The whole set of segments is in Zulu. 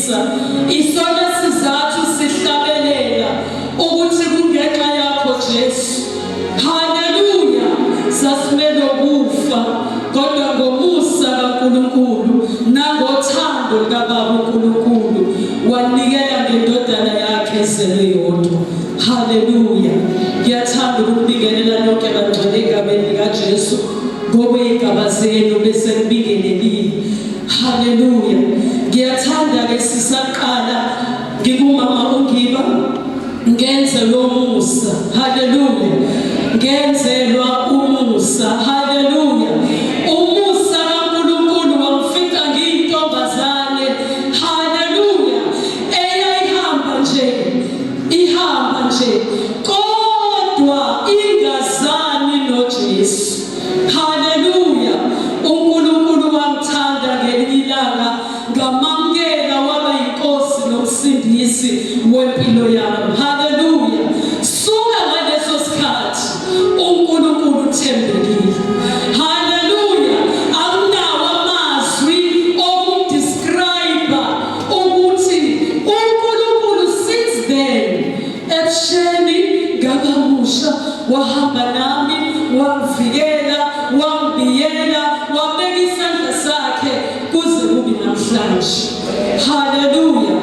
wasisindisa. Isona sizathu sihlabelela ukuthi kungenxa yakho Jesu. Haleluya! Sasimele ukufa kodwa ngomusa kaNkulunkulu nangothando likaBaba uNkulunkulu wanikela ngendodana yakhe ezelwe yodwa. Haleluya! Ngiyathanda ukubingelela nonke bangcwele egameni likaJesu ngokweyigaba zenu bese ngibingelelile. Haleluya! Ngiyathanda ke sisaqala ngikumama uNgiba ngenzelwa umusa. Haleluya! Ngenzelwa umusa. Haleluya! Umusa kaNkulunkulu wamfica ngiyintombazane. Haleluya! Eyayihamba nje ihamba nje kodwa ingazani noJesu. Haleluya! UNkulunkulu wangithanda ngelinye ilanga ngamamukela waba yinkosi nomsindisi wempilo yami. Haleluya! Suka ngaleso sikhathi uNkulunkulu uthembekile. Haleluya! Akunawo amazwi okudescribe ukuthi uNkulunkulu since then ebusheni ngaba musha wahamba nami wangivikela wangibiyela wabeka isandla sakhe kuze kube namhlanje. Haleluya!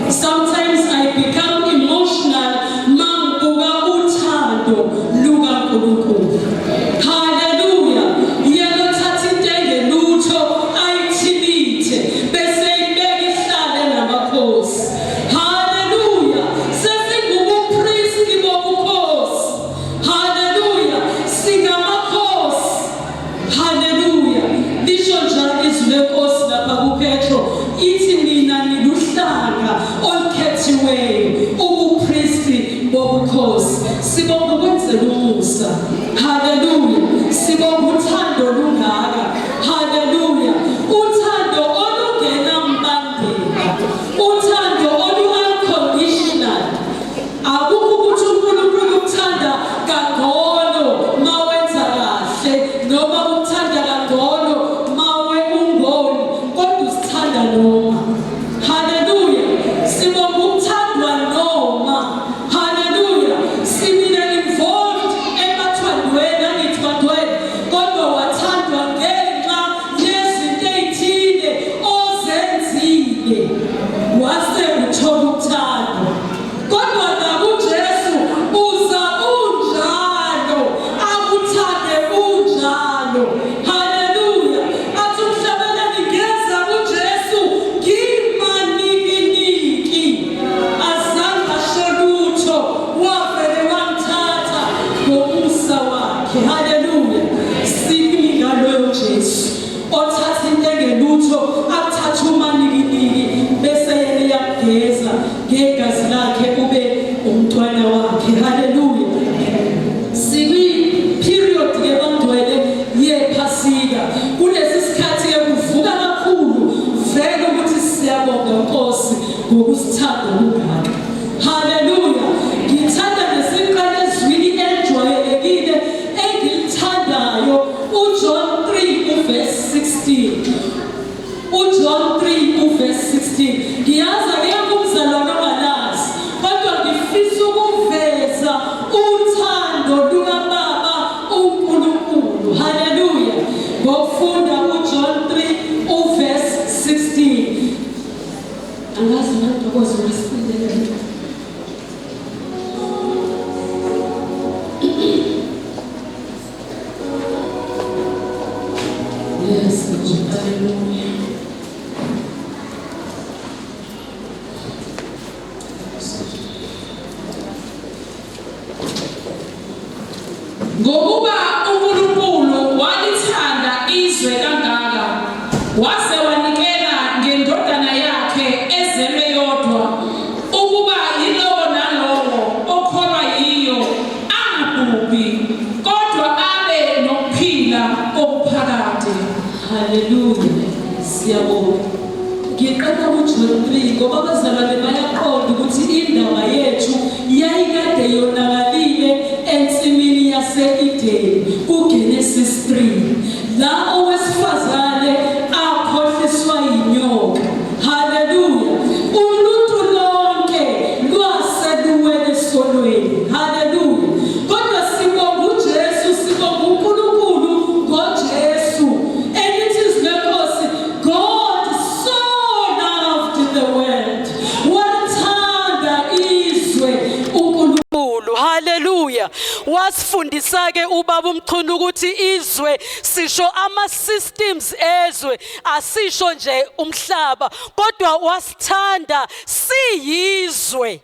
Sometimes I become emotional mangibuka uthando lukaNkulunkulu. Haleluya! Yena othatha into engelutho ayithibithe bese ibeka ihlale namakhosi. Haleluya! Sesingubupristi bobukhosi. Haleluya! Singamakhosi. Haleluya! Lisho njalo izwi leNkosi lapha kuPetro, ithi nina niluhlanga olukhethiweyo, ubupristi bobukhosi. Sibonga ukwenzela umusa. Haleluya! Sibonga uthando olungaka. Haleluya! Uthando olungenambandela. Uthando olu-unconditional. Akukho ukuthi uNkulunkulu ukuthanda kangcono mawenza kahle noma ukuthanda kangcono mawe ungoni, kodwa usithanda noma. Haleluya! Sibonga ukuthandwa noma. Haleluya! Sibile involved emathwandweni, angithi bangcwele, kodwa wathandwa ngenxa yezinto ey'thile ozenzile wase uthola ukuthandwa. Kodwa nakuJesu uza unjalo, akuthande unjalo. Haleluya! Athi umhlabeleli ngeza kuJesu ngimanikiniki, azange asho lutho, wavele wangithatha ngomusa wakhe. Haleluya! Simi ngaloyo Jesu othatha into engelutho akuthathe umanikiniki bese yena uyakugeza ngegazi lakhe ube umntwana wakhe. Haleluya! Sikwi-period ke bangcwele yephasika. Kulesi sikhathi ke kuvuka kakhulu vele ukuthi siyabonga Nkosi ngokusithanda okungaka. Haleluya! Ngithanda nesiqala ezwini elijwayelekile engilithandayo uJohn 3 uverse 16. UJohn 3 uverse 16. Ngiyazi akekho umzalwane ongalazi, kodwa ngifisa ukuveza uthando lukaBaba uNkulunkulu. Haleluya! Ngokufunda uJohn 3 uverse 16. Angazi ngantokozo ngasifundele lento. Yes, Lord. Hallelujah. Ngokuba uNkulunkulu walithanda izwe kangaka, waze wanikela ngeNdodana yakhe ezelwe yodwa, ukuba yilowo nalowo okholwa yiyo angabhubhi, kodwa abe nokuphila okuphakade. Haleluya. Siyabonga. Ngiqala kuJohn 3 ngoba abazalwane bayaqonda ukuthi indaba yethu yayikade yonakalile ensimini yase-Edeni kuGenesis 3 la owesifazane akhohliswa yinyoka. Haleluya. Haleluya. Wasifundisa ke ubaba uMchunu ukuthi izwe sisho ama systems ezwe, asisho nje umhlaba, kodwa wasithanda siyizwe.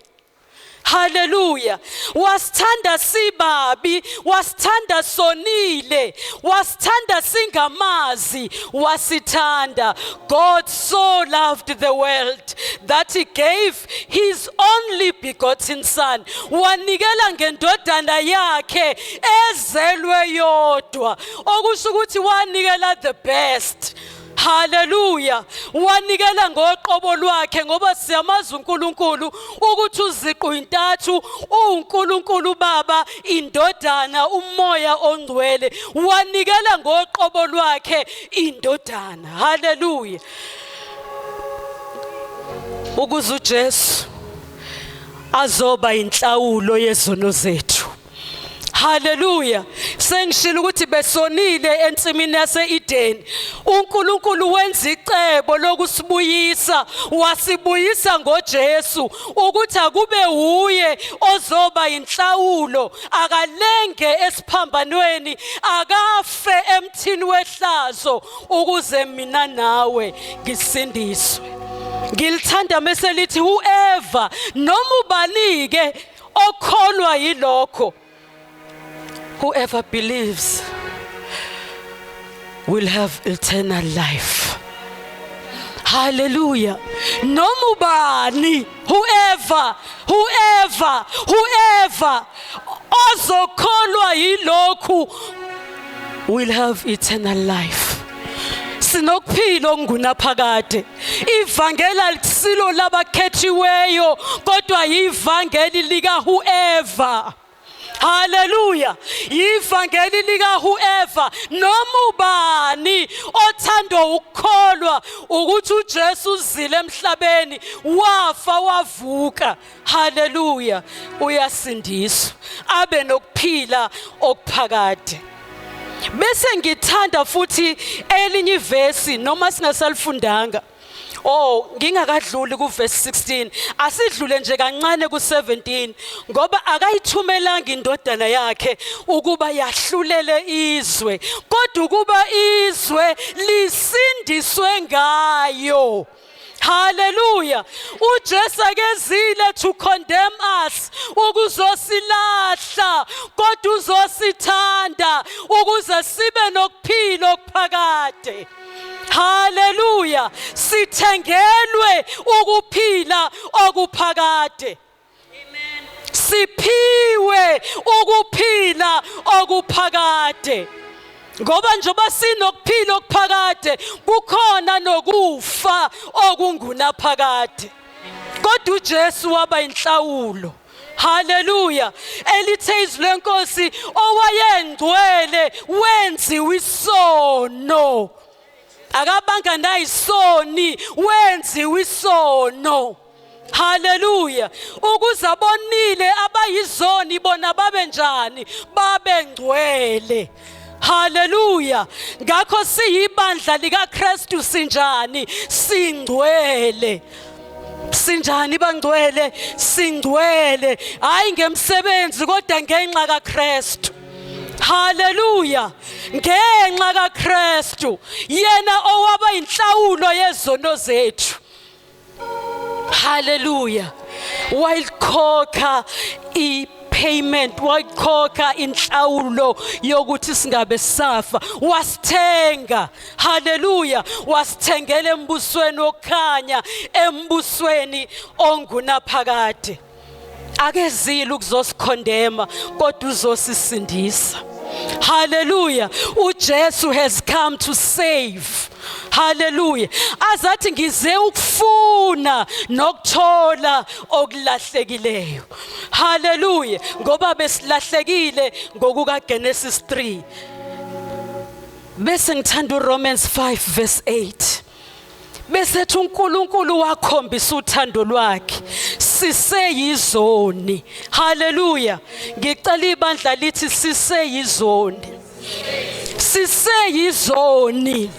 Haleluya. Wasithanda sibabi, wasithanda sonile, wasithanda singamazi, wasithanda. God so loved the world that he gave his only begotten son. Wanikela ngendodana yakhe ezelwe yodwa. Okusho ukuthi wanikela the best. Haleluya. Wanikela ngoqobo lwakhe, ngoba siyamazi uNkulunkulu ukuthi uziqu intathu, uNkulunkulu Baba, indodana, uMoya oNgcwele. Wanikela ngoqobo lwakhe indodana. Haleluya. Ukuze uJesu azoba inhlawulo yezono zethu. Haleluya. Sengishilo ukuthi besonile ensimini yase-Eden. uNkulunkulu wenza icebo lokusibuyisa, wasibuyisa ngoJesu ukuthi akube uye ozoba inhlawulo, akalenge esiphambanweni, akafe emthini wehlazo ukuze mina nawe ngisindiswe. Ngilithanda mese lithi whoever, noma ubani-ke okholwa yilokho, whoever believes will have eternal life. Hallelujah. Noma ubani, whoever, whoever, whoever ozokholwa yilokhu will have eternal life. Sinokuphila okungunaphakade. Ivangeli alisilo labakhethiweyo, kodwa yivangeli lika whoever. Haleluya. Yivangeli lika whoever, noma ubani othandwa ukukholwa ukuthi uJesu uzile emhlabeni, wafa, wavuka. Haleluya. Uyasindiswa abe nokuphila okuphakade. Bese ngithanda futhi elinye ivesi noma singasalifundanga. Oh, ngingakadluli ku verse 16. Asidlule nje kancane ku 17, ngoba akayithumelanga indodana yakhe ukuba yahlulele izwe, kodwa ukuba izwe lisindiswe ngayo. Hallelujah. UJesu akezile to condemn us, ukuzosilahla, kodwa uzosithanda ukuze sibe nokuphila okuphakade. Hallelujah. Sithengelwe ukuphila okuphakade. Amen. Siphiwe ukuphila okuphakade. Ngoba njengoba sinokuphila okuphakade, kukhona nokufa okungunaphakade. Kodwa uJesu waba inhlawulo. Haleluya. Elithe izwi lenkosi, owayengcwele wenziwa isono. Akabanga nayisoni, wenziwa isono. Haleluya. Ukuze abonile abayizoni bona babe njani? Babe ngcwele. Haleluya. Ngakho siyibandla likaKristu sinjani? Singcwele. Sinjani bangcwele? Singcwele. Hayi ngemsebenzi kodwa ngenxa kaKristu. Haleluya. Ngenxa kaKristu, yena owaba inhlawulo yezono zethu. Haleluya. Wayikhokha i-payment, wayikhokha inhlawulo yokuthi singabe safa. Wasithenga. Haleluya. Wasithengela embusweni wokukhanya, embusweni ongunaphakade. Akezile ukuzosikhondema, kodwa uzosisindisa. Hallelujah. UJesu has come to save. Hallelujah. Azathi ngize ukufuna nokuthola okulahlekileyo. Hallelujah. Ngoba besilahlekile ngokuka Genesis 3. Bese ngithanda uRomans 5 verse 8. Bese ethi uNkulunkulu wakhombisa uthando lwakhe siseyizoni. Haleluya. Ngicela ibandla lithi siseyizoni. Siseyizoni.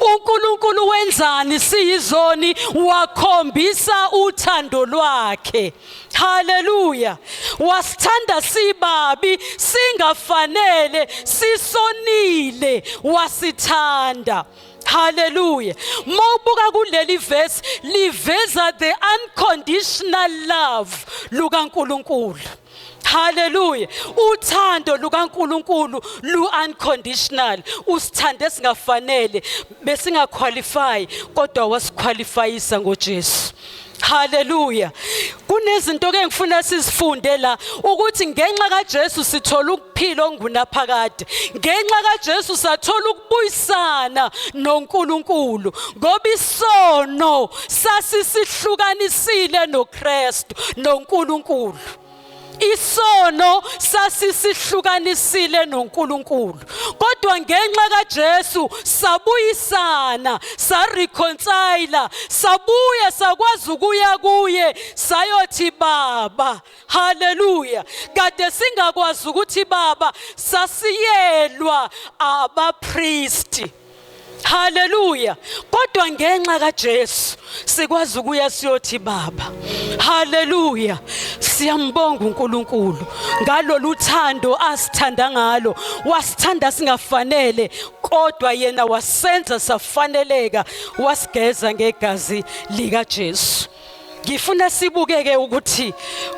uNkulunkulu wenzani siyizoni? Wakhombisa uthando lwakhe. Haleluya! Wasithanda sibabi, singafanele, sisonile, wasithanda. Haleluya! Mawubuka kuleli verse, liveza the unconditional love lukaNkulunkulu. Haleluya! Uthando lukaNkulunkulu lu unconditional. Usithande singafanele, besingaqualify, kodwa wasiqualifyisa ngoJesu. Haleluya! Kunezinto ke ngifuna sizifunde la, ukuthi ngenxa kaJesu sithola ukuphila ongunaphakade. Ngenxa kaJesu sathola ukubuyisana noNkulunkulu, ngoba isono sasisihlukanisile noKristu noNkulunkulu. Isono sasisihlukanisile noNkulunkulu, kodwa ngenxa kaJesu sabuyisana, sareconcile, sabuya, sakwazi ukuya kuye sayothi Baba. Haleluya! Kade singakwazi ukuthi Baba, sasiyelwa abapristi. Haleluya! Kodwa ngenxa kaJesu sikwazi ukuya siyothi Baba. Haleluya! Siyambonga uNkulunkulu ngalolu thando asithanda ngalo. Wasithanda singafanele, kodwa yena wasenza safaneleka, wasigeza ngegazi lika Jesu. Ngifuna sibukeke ukuthi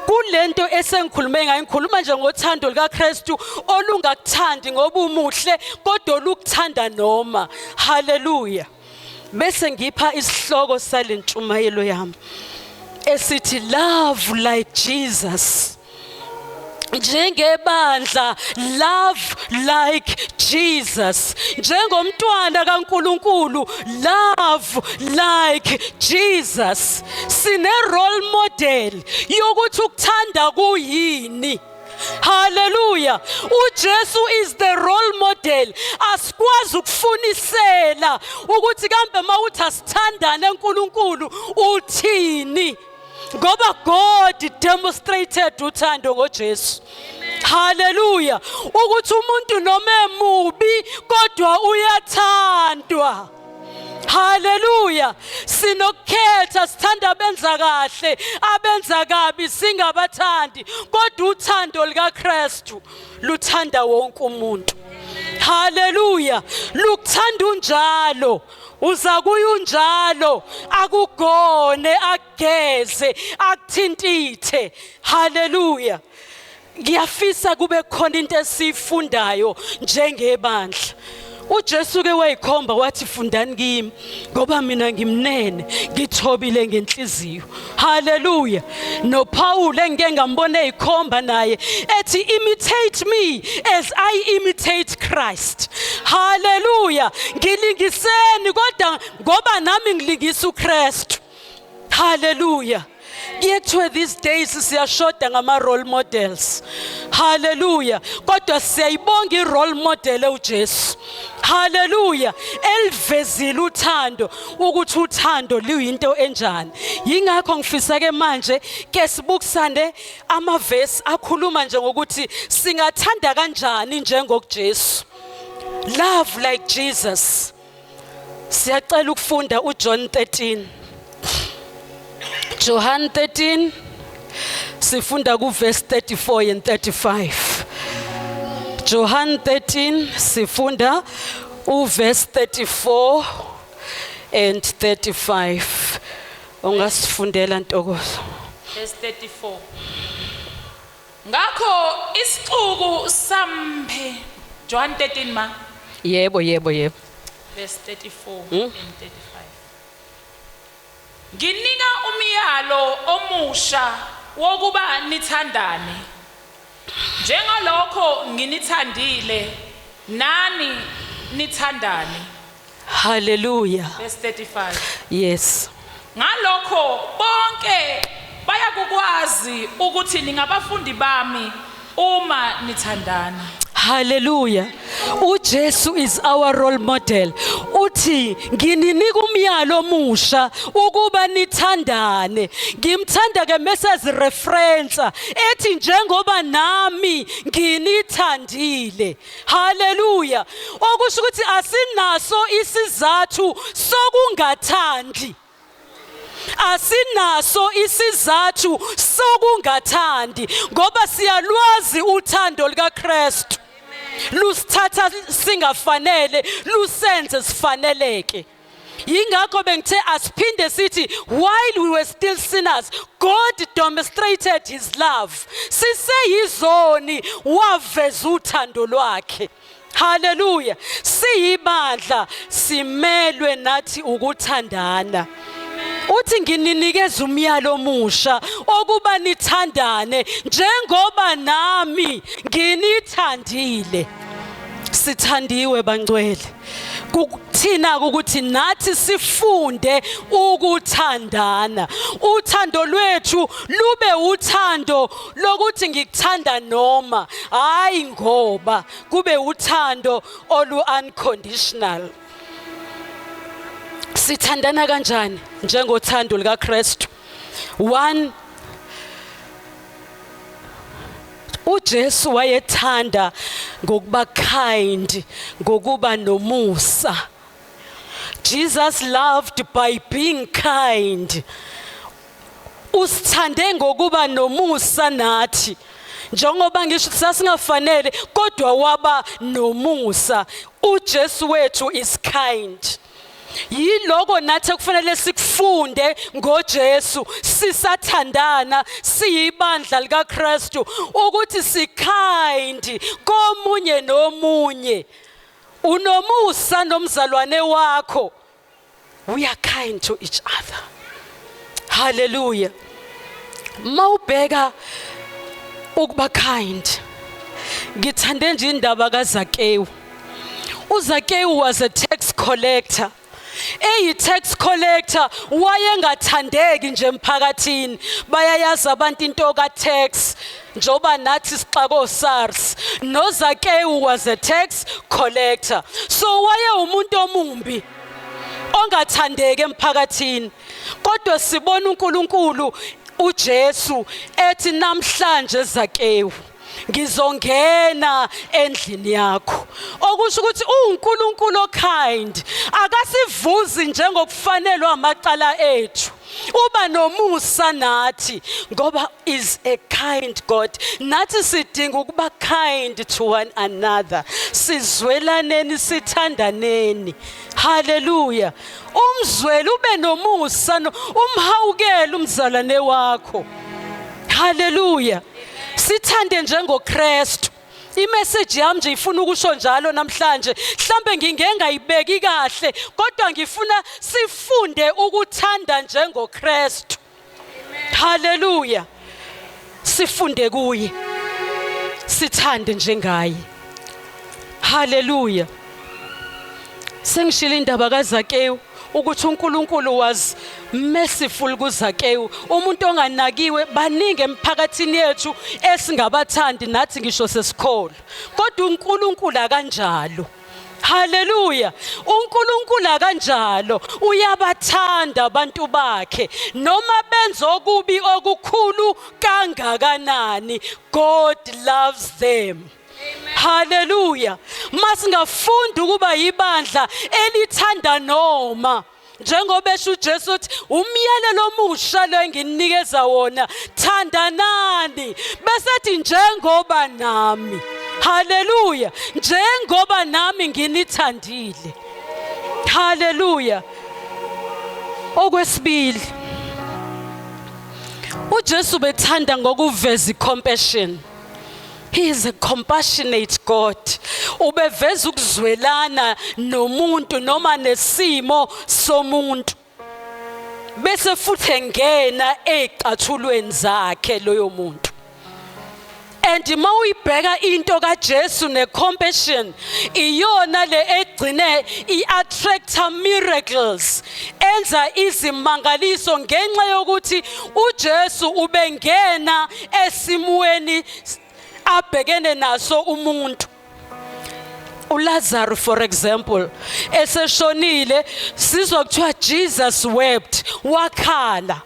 kulento esengikhulume ngayo, ngikhuluma nje ngothando likaKristu olungakuthandi ngoba umuhle, kodwa olukuthanda noma. Haleluya! Bese ngipha isihloko salentshumayelo yami esithi "Love Like Jesus". Njengebandla, love like Jesus. Njengomntwana kaNkuluNkulu, love like Jesus. Sine role model yokuthi ukuthanda kuyini. Hallelujah! UJesu is the role model. Asikwazi ukufunisela ukuthi kambe mawuthi asithandane eNkulunkulu uthini, ngoba God demonstrated uthando ngoJesu. Hallelujah! Ukuthi umuntu noma emubi, kodwa uyathandwa. Haleluya! Sinokukhetha, sithanda abenza kahle, abenza kabi singabathandi, kodwa uthando likaKristu luthanda wonke umuntu. Haleluya! Lukuthanda unjalo, uza kuye unjalo, akugone, akugeze, akuthintithe. Haleluya! Ngiyafisa kube khona into esifundayo njengebandla. uJesu ke wayikhomba, wathi, "Fundani kimi, ngoba mina ngimnene, ngithobile ngenhliziyo." Haleluya! NoPaul engike ngambona eyikhomba naye ethi, "Imitate me as I imitate Christ." Haleluya! Ngilingiseni, kodwa ngoba nami ngilingisa uKristu. Haleluya! Kuyethiwe these days siyashoda ngama role models. Haleluya! Kodwa siyayibonga i role model uJesu. Haleluya! Elivezile uthando, ukuthi uthando luyinto enjani. Yingakho ngifisa ke manje ke sibukisane amavesi akhuluma nje ngokuthi singathanda kanjani njengokuJesu. Love like Jesus. Siyacela ukufunda uJohn 13. Johann 13, sifunda ku verse 34 and 35. Johann 13, sifunda u verse 34 and 35. Ungasifundela, Ntokozo? Verse 34. Ngakho isixuku samphe. John 13, ma? Yebo. Verse 34 and 35. Nginika umyalo omusha wokuba nithandane. Njengalokho nginithandile, nani nithandane. Hallelujah. Verse 35. Yes. Ngalokho bonke bayakukwazi ukuthi ningabafundi bami uma nithandana. Hallelujah. UJesu is our role model. Uthi Uthi ngininika umyalo omusha ukuba nithandane. Ngimthanda ke message reference ethi njengoba nami nginithandile. Haleluya. Okusho ukuthi asinaso isizathu sokungathandi. Asinaso isizathu sokungathandi ngoba siyalwazi uthando likaKristu. Lusithatha singafanele, lusenze sifaneleke. Yingakho bengithe asiphinde sithi while we were still sinners, God demonstrated his love. Siseyizoni waveza uthando lwakhe. Haleluya. Siyibandla simelwe nathi ukuthandana. Uthi ngininikeza umyalo omusha okuba nithandane njengoba nami nginithandile. Sithandiwe bangcwele. Kuthina ukuthi nathi sifunde ukuthandana. Uthando lwethu lube uthando lokuthi ngikuthanda noma hayi ngoba kube uthando olu unconditional. Sithandana kanjani njengothando likaKristu? One, uJesu wayethanda ngokuba kind, ngokuba nomusa. Jesus loved by being kind. Usithande ngokuba nomusa nathi. Njengoba ngisho sasingafanele kodwa waba nomusa. uJesu wethu is kind. Yiloko nathi kufanele sikufunde ngoJesu sisathandana siyibandla likaKristu ukuthi sikind komunye nomunye. Unomusa nomzalwane wakho. We are kind to each other. Hallelujah. Mawubheka ukuba kind. Ngithande nje indaba kaZakewu. uZakewu was a tax collector. Eyi tax collector wayengathandeki nje emphakathini. Bayayazi abantu into ka tax njoba nathi sixako SARS. NoZakewu was a tax collector. So waye umuntu omumbi ongathandeki emphakathini. Kodwa sibona uNkulunkulu uJesu ethi namhlanje Zakewu ngizongena endlini yakho. Okusho ukuthi uNkulunkulu okind akasivuzi njengokufanelwa amacala ethu. Uba nomusa nathi ngoba is a kind God. Nathi sidinga ukuba kind to one another. Sizwelaneni, sithandaneni. Hallelujah. Umzwele ube nomusa, umhawukele umzalwane wakho. Hallelujah. Sithande njengoKristu. Imessage yami nje ifuna ukusho njalo namhlanje. Mhlambe ngingengayibeki kahle kodwa ngifuna sifunde ukuthanda njengoKristu. Hallelujah. Sifunde kuye. Sithande njengaye. Hallelujah. Sengishilo indaba kaZakewu ukuthi uNkulunkulu was merciful kuZakewu, umuntu onganakiwe. Baningi emphakathini yethu esingabathandi nathi ngisho sesikholwa, kodwa uNkulunkulu akanjalo. Haleluya. uNkulunkulu akanjalo, uyabathanda abantu bakhe noma benza okubi okukhulu kangakanani. God loves them. Haleluya. Masingafunda ukuba ibandla elithanda noma njengoba esho uJesu uthi umyalelo omusha lo engininikeza wona, thandanani, bese ethi njengoba nami. Haleluya. Njengoba nami nginithandile. Haleluya. Okwesibili, uJesu bethanda ngokuveza icompassion. He is a compassionate God. Ubeveza ukuzwelana nomuntu noma nesimo somuntu. Bese futhi engena ezicathulweni zakhe loyo muntu. And mawuyibheka into kaJesu necompassion, iyona le egcine iattracta miracles, enza izimangaliso ngenxa yokuthi uJesu ubengena esimweni abhekene naso umuntu. uLazarus, for example, eseshonile, sizwa kuthiwa Jesus wept, wakhala.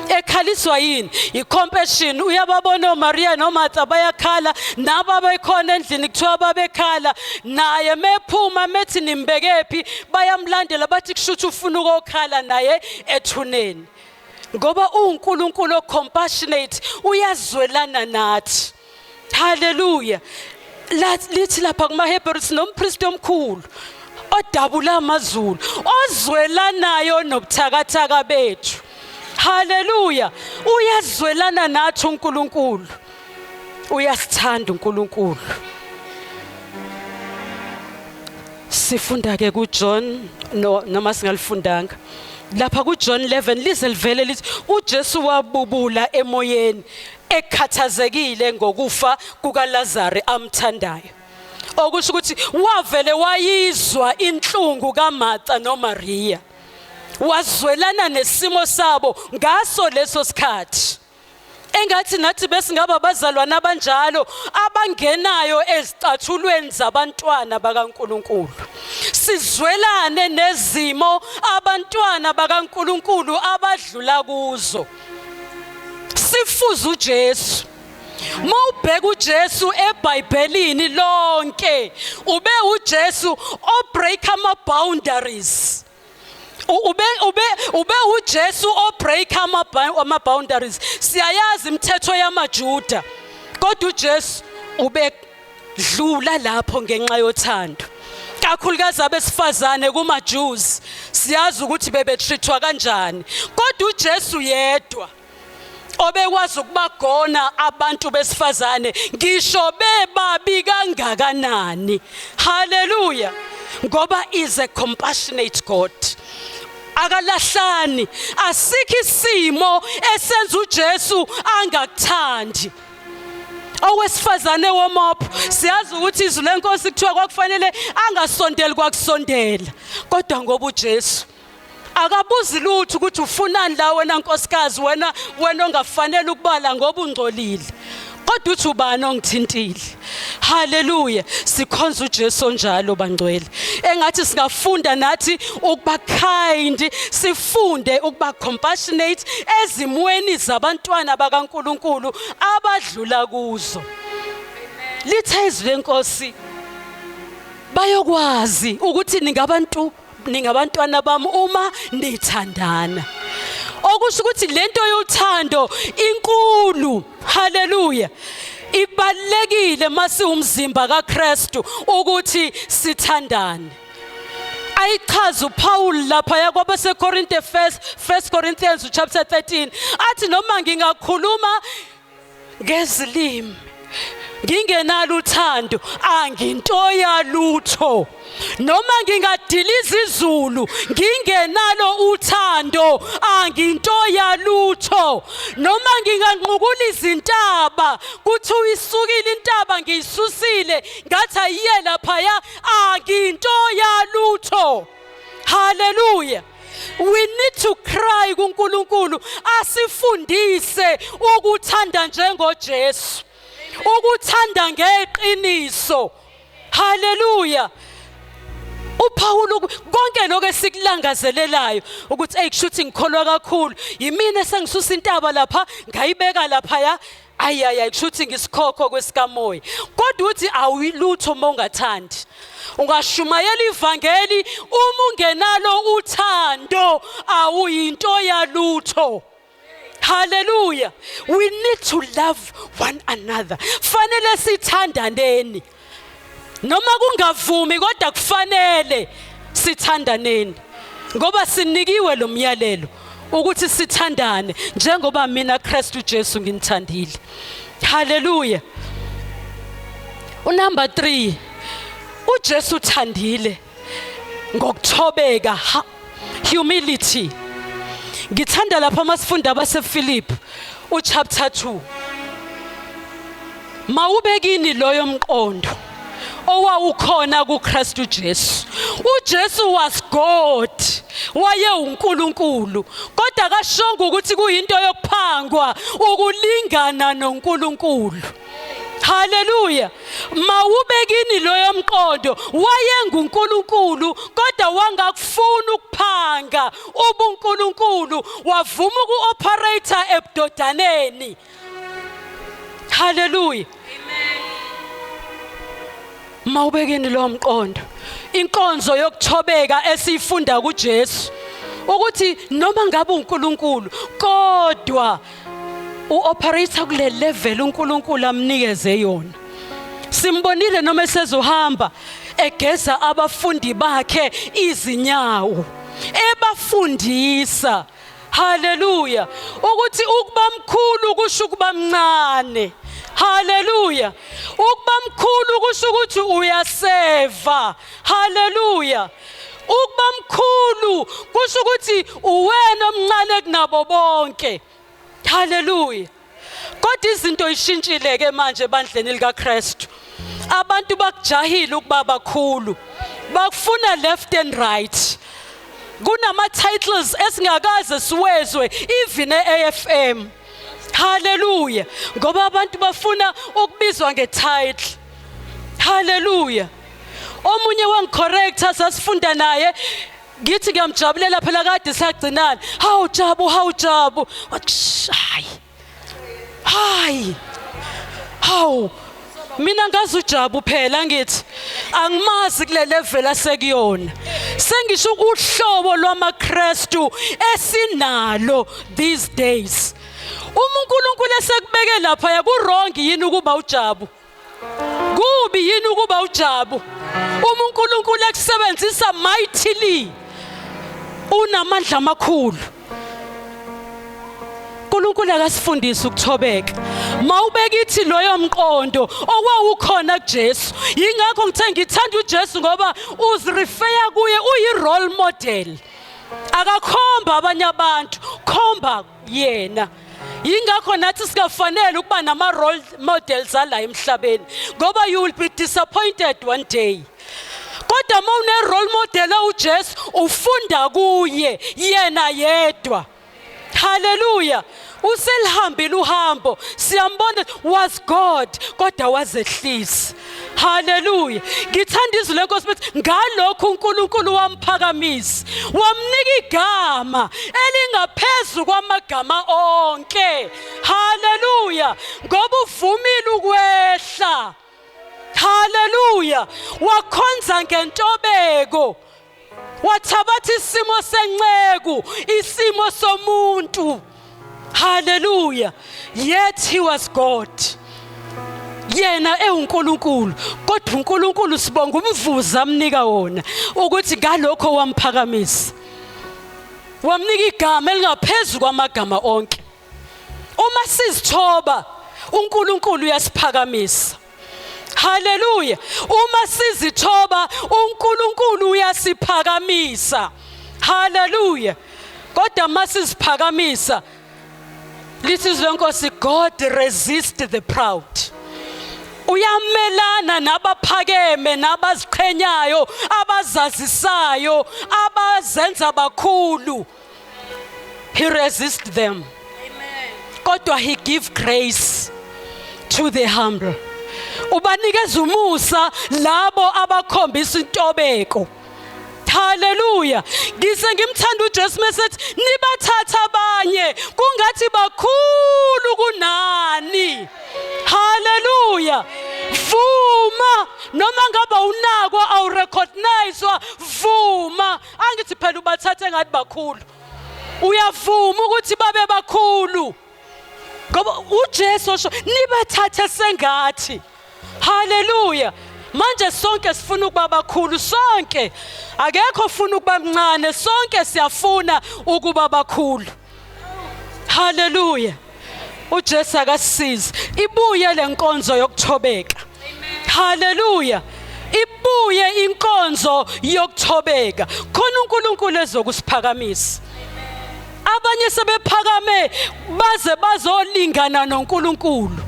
Ekhaliswa yini? I-compassion. Uyababona oMaria noMartha bayakhala, nabo abekhona endlini kuthiwa babekhala. Naye mephuma methi nimbekephi, bayamlandela, bathi kushuthi ufuna ukokhala naye ethuneni, ngoba uNkulunkulu ocompassionate, uyazwelana nathi. Haleluya. Lithi lapha kumaHebrews, nompristi omkhulu odabula amazulu, ozwelanayo nobuthakathaka bethu. Haleluya. Uyazwelana nathi uNkulunkulu, uyasithanda uNkulunkulu. Sifunda ke kuJohn, no, noma singalifundanga lapha kuJohn 11, lize livele lithi uJesu wabubula emoyeni, ekhathazekile ngokufa kukaLazaro amthandayo. Okusho ukuthi wavele wayizwa inhlungu kaMartha noMaria, wazwelana nesimo sabo ngaso leso sikhathi. Engathi nathi besingaba abazalwane abanjalo, abangenayo ezicathulweni zabantwana bakaNkuluNkulu, sizwelane nezimo abantwana bakaNkuluNkulu abadlula kuzo, sifuze uJesu. Mawubheka uJesu eBhayibhelini lonke, ube uJesu obreak ama boundaries. Ube uJesu obreak ama boundaries. Siyayazi imithetho yamaJuda, kodwa uJesu ube dlula lapho ngenxa yothando, kakhulukazi abesifazane kuma-Jews. Siyazi ukuthi bebetreatwa kanjani, kodwa uJesu yedwa obekwazi ukubagona abantu besifazane ngisho bebabi kangakanani. Haleluya. Ngoba is a compassionate God, akalahlani. Asikho isimo esenza uJesu angakuthandi. Owesifazane womopho, siyazi ukuthi izwi lenkosi kuthiwa kwakufanele angasondeli kwakusondela, kodwa ngoba uJesu akabuzi lutho ukuthi ufunani la wena nkosikazi, wena ongafanele ukubala ngoba ungcolile, kodwa uthi ubani ongithintile? Haleluya. Sikhonza uJesu onjalo, bangcwele. Engathi singafunda nathi ukuba kind, sifunde ukuba compassionate ezimweni zabantwana bakaNkuluNkulu abadlula kuzo. Lithe izwi lenkosi, bayokwazi ukuthi ningabantu, ningabantwana bami uma nithandana. Okusho ukuthi lento yothando inkulu. Haleluya. Ibalekile masiwumzimba kaKristu ukuthi sithandane. Ayichaza uPaul lapha yakwabaseKorinte, first Corinthians chapter 13, athi noma ngingakhuluma ngezilimi ngingenalo uthando, anginto yalutho. Noma ngingadiliza izulu ngingenalo uthando, anginto yalutho. Noma nginganqukula izintaba, kuthi uyisukile intaba, ngiyisusile, ngathi ayiye laphaya, anginto yalutho. Haleluya. We need to cry kuNkulunkulu asifundise ukuthanda njengoJesu, ukuthanda ngeqiniso. Haleluya. uPaul, konke lokho esikulangazelelayo ukuthi hey, kushuthi ngikholwa kakhulu, yimina esengisusa intaba lapha ngayibeka lapha ya, ayi, kushuthi ngisikhokho kwesikamoya, kodwa uthi awuyilutho uma ungathandi. Ungashumayela ivangeli, uma ungenalo uthando awuyinto yalutho. Haleluya. We need to love one another. Fanele sithandaneni noma kungavumi, kodwa kufanele sithandaneni, ngoba sinikiwe lo myalelo ukuthi sithandane njengoba mina Kristu Jesu nginithandile. Haleluya. Unumber 3, uJesu uthandile ngokuthobeka, humility. Ngithanda lapha masifunda abasePhilip uchapter 2: mawube kini loyo mqondo owawukhona kuKristu Jesu. UJesu was God, waye uNkulunkulu, kodwa akashongo ukuthi kuyinto yokuphangwa ukulingana noNkulunkulu. Haleluya. Mawube kini loyo mqondo, wayenguNkulunkulu kodwa wangakufuna ukuphanga ubuNkulunkulu, wavuma ukuoperate ebudodaneni. Haleluya. Mawubekeni lo mqondo. Inkonzo yokuthobeka esiyifunda kuJesu ukuthi noma ngabe uNkulunkulu kodwa uoperator kule level uNkulunkulu amnikeze yona. Simbonile noma esezohamba egeza abafundi bakhe izinyawo ebafundisa. Haleluya, ukuthi ukuba mkhulu kusho ukuba mncane. Haleluya, ukuba mkhulu kusho ukuthi uyaseva. Haleluya, ukuba mkhulu kusho ukuthi uwena omncane kunabo bonke. Haleluya. Kodwa izinto ishintshile ke manje ebandleni likaKristu. Abantu bakujahile ukuba bakhulu, bakufuna left and right. Kunama titles esingakaze siwezwe even eAFM. Haleluya, ngoba abantu bafuna ukubizwa ngetitle. Haleluya. Omunye wangicorrecta, sasifunda naye, ngithi ngiyamjabulela phela kade sagcinana. Hawu Jabu, hawu Jabu. Wathi hayi hayi, hawu, mina ngazi uJabu phela, ngithi angimazi kule level asekuyona. Sengisho uhlobo lwamaKristu esinalo these days. Uma uNkulunkulu esekubeke lapha, yaku wrong yini ukuba uJabu? Kubi yini ukuba uJabu? Uma uNkulunkulu ekusebenzisa mightily, unamandla amakhulu. uNkulunkulu akasifundise ukuthobeka. Mawubeka ithi loyo mqondo owawukhona kuJesu. Yingakho ngithe ngithanda uJesu, ngoba uzirefeya kuye, uyi role model. Akakhomba abanye abantu, khomba yena. Yingakho nathi singafanele ukuba nama role models ala emhlabeni, ngoba you will be disappointed one day. Kodwa uma une role model uJesu, ufunda kuye yena yedwa. Haleluya. Uselihambile uhambo, siyambona, was God kodwa wazehlisa. Haleluya. Ngithanda izwi lenkosi bethi ngalokhu uNkulunkulu wamphakamisa, wamnika igama elingaphezu kwamagama onke. Haleluya, ngoba uvumile ukwehla. Haleluya. Wakhonza ngentobeko, wathabatha isimo senceku, isimo somuntu. Haleluya. Yet he was God, yena ewuNkulunkulu, kodwa uNkulunkulu sibonga umvuzo amnika wona, ukuthi ngalokho wamphakamisa, wamnika igama elingaphezulu kwamagama onke. Uma sizithoba, uNkulunkulu uyasiphakamisa. Haleluya. Uma sizithoba, uNkulunkulu uyasiphakamisa. Haleluya. Kodwa masiziphakamisa, lithi izwi lenkosi, God resist the proud. Uyamelana nabaphakeme, nabaziqhenyayo, abazazisayo, abazenza bakhulu. He resist them. Kodwa he give grace to the humble. Ubanikeza umusa labo abakhombisa intobeko. Haleluya. Ngise ngimthanda uJesu mesethi nibathatha abanye kungathi bakhulu kunani. Haleluya. Vuma noma ngaba unakwa, awurecognizewa, vuma. Angithi phela ubathathe ngathi bakhulu. Uyavuma ukuthi babe bakhulu. Ngoba uJesu osho nibathathe sengathi. Haleluya. Manje sonke sifuna ukuba bakhulu, sonke. Akekho ofuna ukuba mncane, sonke siyafuna ukuba bakhulu. Haleluya. uJesu akasisize. Ibuye lenkonzo yokuthobeka. Haleluya. Ibuye inkonzo yokuthobeka. Khona uNkulunkulu ezokusiphakamisa. Abanye sebephakame baze bazolingana noNkulunkulu.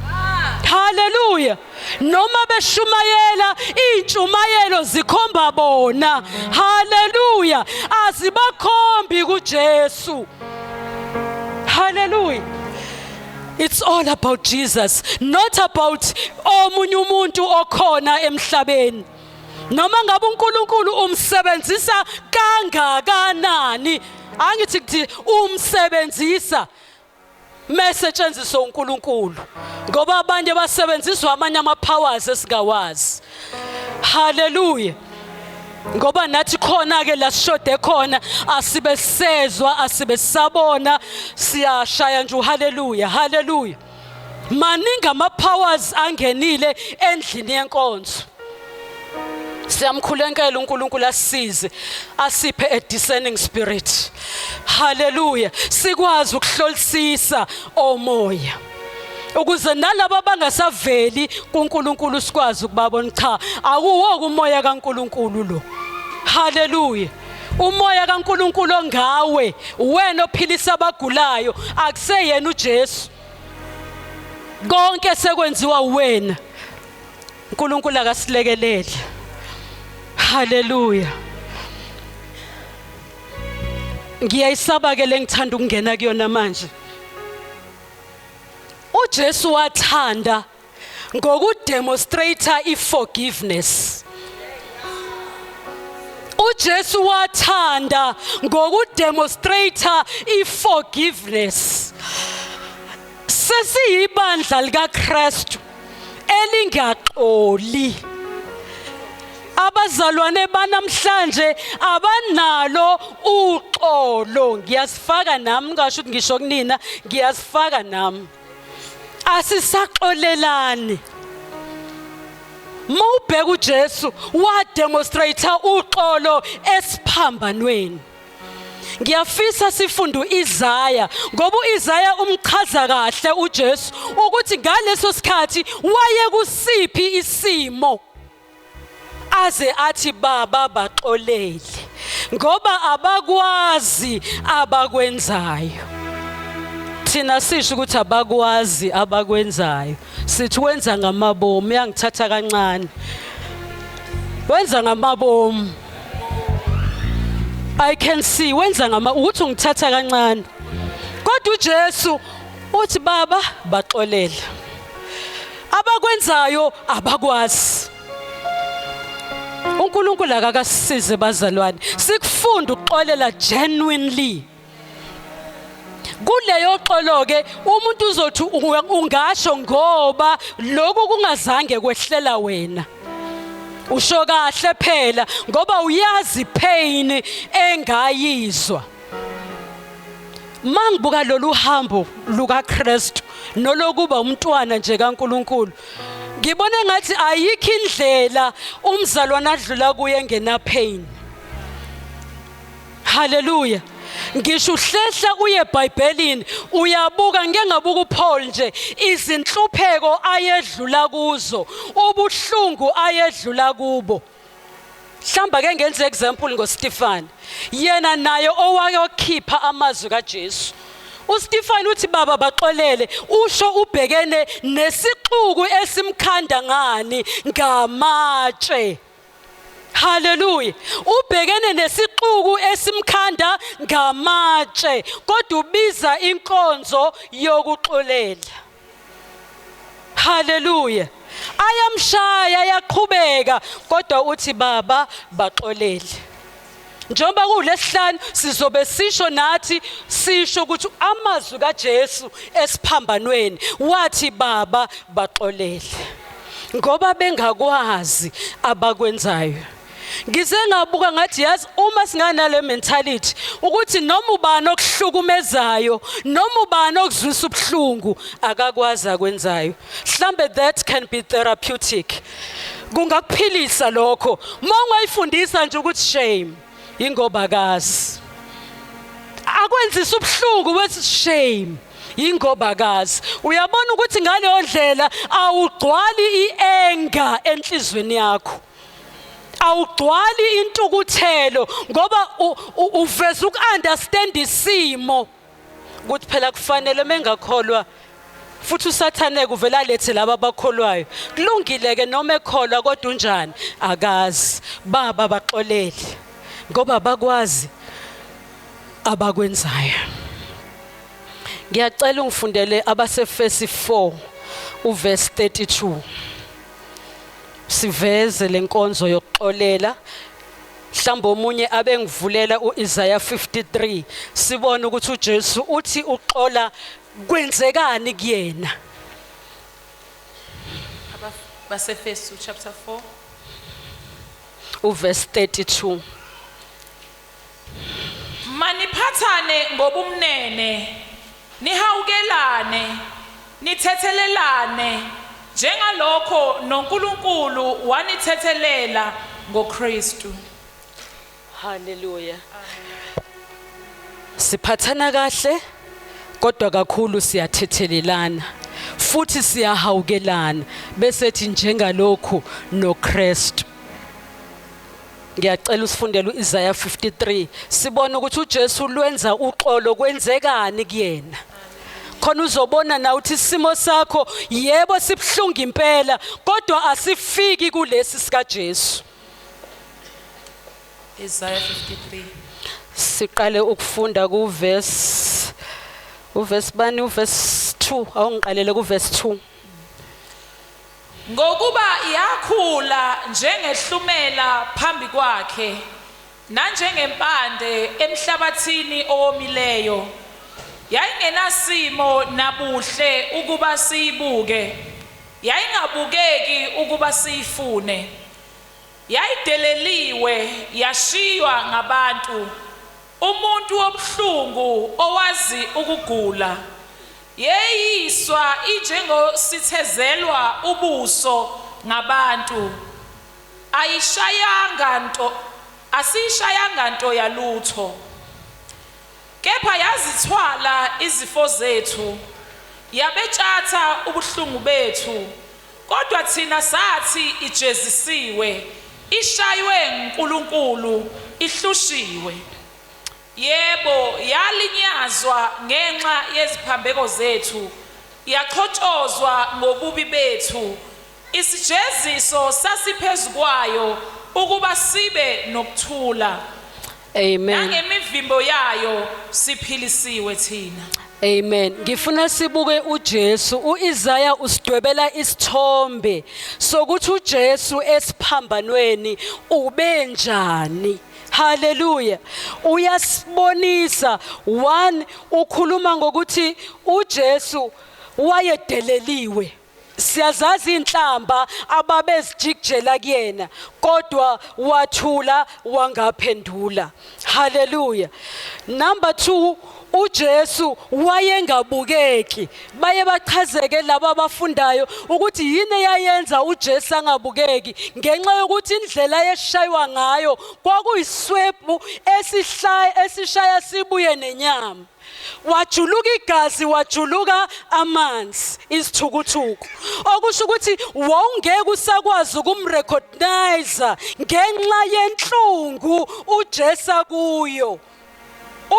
Haleluya. Noma beshumayela, intshumayelo zikhomba bona. Haleluya. Azibakhombi kuJesu. Haleluya. It's all about Jesus, not about omunye umuntu okhona emhlabeni. Noma ngabe uNkulunkulu umsebenzisa kangakanani, angithi kuthi umsebenzisa mesetshenziswa uNkulunkulu ngoba abanye basebenziswa amanye ama powers esingawazi. Hallelujah. Ngoba nathi khona ke la sishode khona, asibe sezwa, asibe sabona, siyashaya nje hallelujah, hallelujah. Maningi ama powers angenile endlini yenkonzo. Siyamkhulekela uNkulunkulu asisize, asiphe a discerning spirit. Hallelujah. Sikwazi ukuhlolisisa omoya ukuze nalabo abangasaveli kuNkulunkulu sikwazi ukubabona, cha, akuwo umoya kaNkulunkulu lo. Hallelujah. Umoya kaNkulunkulu ongawe wena ophilisa abagulayo, akuseyena uJesu. Konke sekwenziwa wena. uNkulunkulu akasilekelele. Hallelujah. Ngiyayisaba ke lengithanda ukungena kuyona manje. uJesu wathanda ngokudemonstrate iforgiveness. uJesu wathanda ngokudemonstrate iforgiveness. Sesiyibandla likaKristu elingaxoli. Abazalwane banamhlanje abanalo uxolo. Ngiyasifaka nami, ngasho ukuthi ngisho kunina, ngiyasifaka nami. Asisaxolelani. Mawubheka uJesu wa demonstrate uxolo esiphambanweni. Ngiyafisa sifunde uIsaya ngoba uIsaya umchaza kahle uJesu ukuthi ngaleso sikhathi waye kusiphi isimo, aze athi, "Baba, baxolele ngoba abakwazi abakwenzayo." Thina sisho ukuthi abakwazi abakwenzayo, sithi wenza ngamabomu. Uyangithatha kancane, wenza ngamabomu. I can see wenza ngama ukuthi ungithatha kancane, kodwa uJesu uthi, "Baba, baxolele, abakwenzayo abakwazi." uNkulunkulu akakasisize bazalwane, sikufunda ukuxolela genuinely. Kuleyo xolo ke umuntu uzothi ungasho ngoba lokhu kungazange kwehlela wena. Usho kahle phela ngoba uyazi pain engayizwa. Mangibuka lolu hambo lukaKristu nolokuba umntwana nje kaNkuluNkulu, ngibona engathi ayikho indlela umzalwane adlula kuye engena pain. Haleluya. Ngisho uhlehla uye eBhayibhelini uyabuka, ngike ngabuka uPaul nje, izinhlupheko ayedlula kuzo, ubuhlungu ayedlula kubo. Mhlamba ke ngenze example ngoStefan, yena naye owake wakhipha amazwi kaJesu. uStefan uthi, "Baba, baxolele." Usho ubhekene nesixuku esimkhanda ngani? Ngamatshe. Haleluya. Ubhekene nesixuku esimkhanda ngamatshe, kodwa ubiza inkonzo yokuxolela. Haleluya. Ayamshaya, ayaqhubeka, kodwa uthi, "Baba, baxolele." Njengoba kulesihlanu sizobe sisho nathi, sisho ukuthi amazwi kaJesu esiphambanweni wathi, "Baba, baxolele ngoba bengakwazi abakwenzayo." Ngize ngabuka ngathi, yazi, uma singanale mentality ukuthi noma ubani okuhlukumezayo, noma ubani okuzwisa ubuhlungu, akakwazi akwenzayo, mhlambe that can be therapeutic, kungakuphilisa lokho uma ungayifundisa nje ukuthi shame, ingoba kazi akwenzisa ubuhlungu, wethi shame, ingoba kazi. Uyabona ukuthi ngaleyo ndlela awugcwali ienga enhlizweni yakho, awugcwali intukuthelo, ngoba uveza uku-understand isimo ukuthi phela kufanele mengakholwa. Futhi uSathane kuvela alethe laba abakholwayo. Kulungile ke noma ekholwa, kodwa unjani? Akazi. Baba, baxolele ngoba bakwazi abakwenzayo. Ngiyacela ungifundele abaseFesi 4 uverse 32. Siveze lenkonzo yokuxolela. Mhlawumbe omunye abengivulela uIsaiah 53 sibone ukuthi uJesu uthi uxola kwenzekani kuyena. Basefesu chapter 4 Uverse 32. Maniphathane ngobumnene, nihawukelane, nithethelelane njengalokho noNkulunkulu wanithethelela ngoKristu. Haleluya. Siphathana kahle kodwa kakhulu siyathethelelana futhi siyahawukelana bese ethi njengalokhu noKristu. Ngiyacela usifundele uIsaiah 53 sibone ukuthi uJesu lwenza uxolo kwenzekani kuyena. Khona uzobona na uthi isimo sakho yebo sibhlungu impela kodwa asifiki kulesi sika Jesu. Isaiah 53. Siqale ukufunda ku verse uverse bani uverse 2 awungiqalele ku verse 2. Ngokuba yakhula njengehlumela phambi kwakhe nanjengempande emhlabathini owomileyo. Yayingenasimo nabuhle ukuba siyibuke, yayingabukeki ukuba siyifune. Yayideleliwe yashiywa ngabantu, umuntu wobuhlungu owazi ukugula. Yeyiswa injengosithezelwa ubuso ngabantu. Ayishayanga nto, asiyishayanga nto yalutho. Kepha yazithwala izifo zethu, yabetshatha ubuhlungu bethu. Kodwa thina sathi ijezisiwe, ishaywe nguNkulunkulu, ihlushiwe. Yebo, yalinyazwa ngenxa yeziphambeko zethu, yachotshozwa ngobubi bethu. Isijeziso sasiphezu kwayo ukuba sibe nokuthula. Amen. Nangemivimbo yayo siphilisiwe thina. Amen. Ngifuna sibuke uJesu. uIsaya usidwebela isithombe sokuthi uJesu esiphambanweni ubenjani. Haleluya. Uyasibonisa one ukhuluma ngokuthi uJesu wayedeleliwe. Siyazazi inhlamba ababezijikijela kuyena kodwa wathula wangaphendula. Haleluya. Number 2 uJesu wayengabukeki. Baye bachazeke laba abafundayo ukuthi yini eyayenza uJesu angabukeki ngenxa yokuthi indlela ayeshaywa ngayo kwakuyiswepu esihlaya esishaya sibuye nenyama. Wajuluka igazi wajuluka amanzi isithukuthuku okusho ukuthi wawungeke usakwazi ukumrecognize ngenxa yenhlungu uJesu akuyo.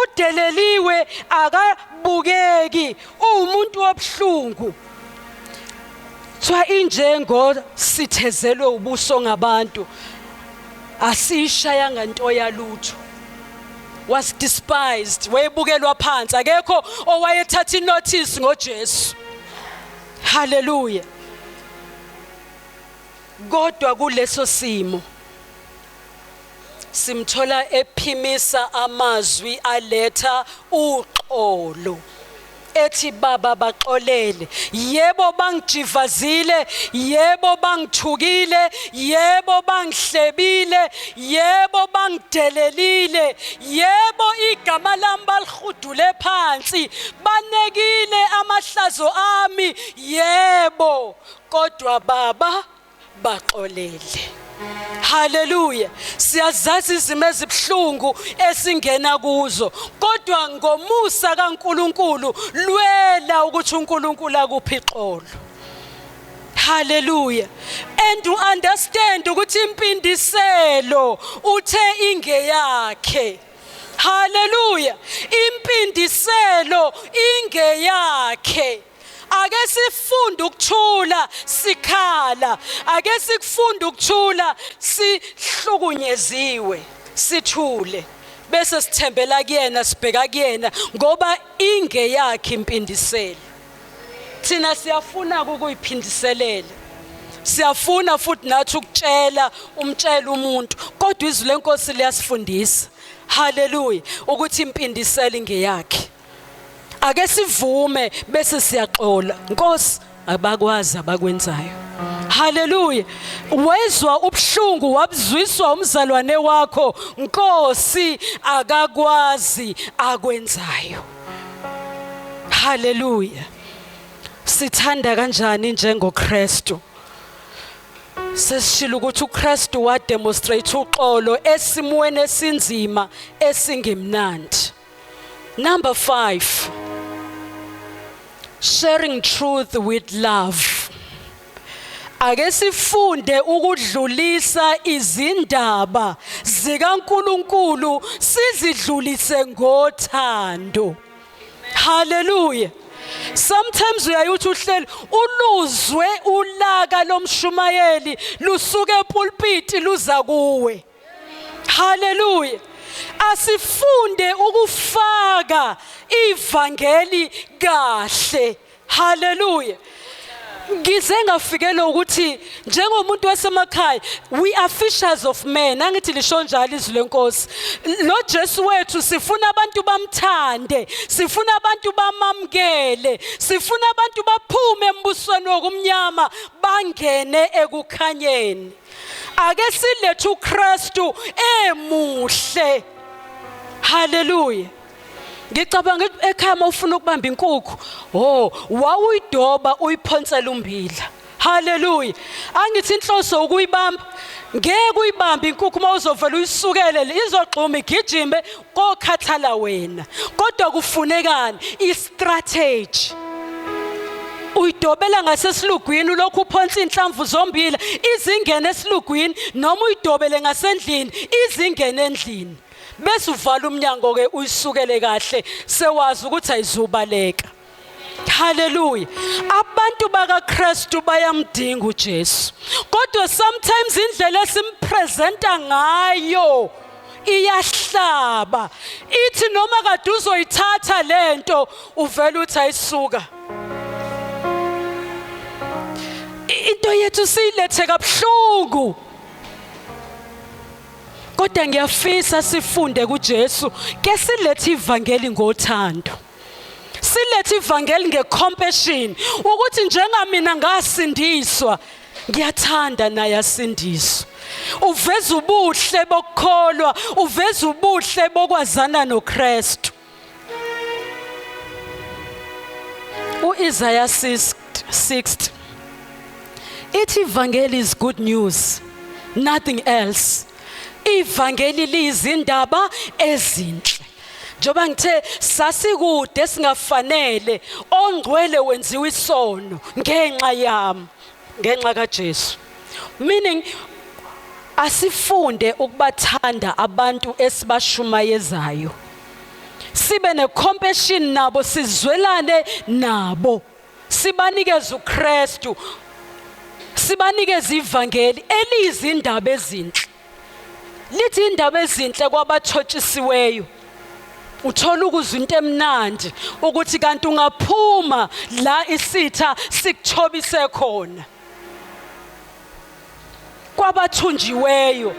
Udeleliwe akabukeki uwumuntu wobuhlungu. Kuthiwa injengo sithezelwe ubuso ngabantu asishayanga nto yalutho. Was despised, wayebukelwa phansi, akekho owayethatha inotice ngoJesu. Haleluya. Kodwa kuleso simo simthola ephimisa amazwi aletha uxolo ethi baba baxolele yebo bangijivazile yebo bangithukile yebo bangihlebile yebo bangidelelile yebo igama lami balihudule phansi banekile amahlazo ami yebo kodwa baba baxolele. Haleluya. Siyazazi izimo ezibuhlungu esingena kuzo kodwa ngomusa kaNkuluNkulu lwela ukuthi uNkulunkulu akuphi ixolo. Haleluya. And to understand ukuthi impindiselo uthe ingeyakhe. Haleluya. Impindiselo ingeyakhe. Ake sifunde ukuthula sikhala, ake sikufunde ukuthula sihlukunyeziwe, sithule. Bese sithembela kuyena, sibheka kuyena ngoba ingeyakhe impindiselo. Thina siyafuna ukuyiphindiselela. Siyafuna futhi nathi ukutshela umtshela umuntu, kodwa izwi lenkosi liyasifundisa. Haleluya, ukuthi impindiselo ingeyakhe. Ake sivume bese siyaxola. Nkosi, abakwazi abakwenzayo. Haleluya. Wezwa ubuhlungu wabuzwiswa umzalwane wakho, Nkosi akakwazi akwenzayo. Haleluya. Sithanda kanjani njengoKristu? Sesishilo ukuthi uKristu wa demonstrate uxolo esimweni esinzima esingemnandi. Number 5. Sharing truth with love. Ake sifunde ukudlulisa izindaba zikaNkuluNkulu sizidlulise ngothando. Hallelujah. Sometimes uyayuthi uhleli uluzwe ulaka lomshumayeli lusuke epulpiti luza kuwe. Haleluya. Asifunde ukufaka ivangeli kahle. Haleluya. Ngize ngafikela ukuthi njengomuntu wasemakhaya, we are fishers of men. Angithi lisho njalo izwi lenkosi. Lo Jesu wethu sifuna abantu bamthande, sifuna abantu bamamkele, sifuna abantu baphume embusweni wokumnyama bangene ekukhanyeni. Ake silethe uKristu emuhle. Haleluya. Ngicabanga ekhaya uma ufuna ukubamba inkukhu, oh, wawuyidoba uyiphonsela umbila. Haleluya. Angithi inhloso ukuyibamba, ngeke uyibambe inkukhu uma uzovela uyisukele, izogxuma igijime kokhathala wena. Kodwa kufunekani? I-strategy. Uyidobela ngasesilugwini ulokhu uphonsa inhlamvu zombila izingene esilugwini, noma uyidobele ngasendlini izingene endlini, bese uvala umnyango ke uyisukele kahle, sewazi ukuthi ayizubaleka. Haleluya. Abantu bakaKristu bayamdinga uJesu, kodwa sometimes indlela esimpresenta ngayo iyahlaba. Ithi noma kade uzoyithatha lento uvela uthi ayisuka. Into yethu siyilethe kabuhlungu. Kodwa ngiyafisa sifunde kuJesu ke silethe ivangeli ngothando. Silethe ivangeli ngecompassion, ukuthi njengamina ngasindiswa, ngiyathanda naye asindiswe. Uveza ubuhle bokukholwa, uveza ubuhle bokwazana noKristu. UIsaiah 6 ithi ivangeli is good news, nothing else. Ivangeli liyizindaba ezinhle. Njengoba ngithe sasikude singafanele, ongcwele wenziwa isono ngenxa yami, ngenxa kaJesu. Meaning asifunde ukubathanda abantu esibashumayezayo, sibe necompassion nabo, sizwelane nabo, sibanikeze uKristu, sibanikeze ivangeli eliyizindaba ezinhle. Lithi indaba ezinhle kwabathotshisiweyo. Uthola ukuzwa into emnandi ukuthi kanti ungaphuma la isitha sikuthobise khona. Kwabathunjiweyo,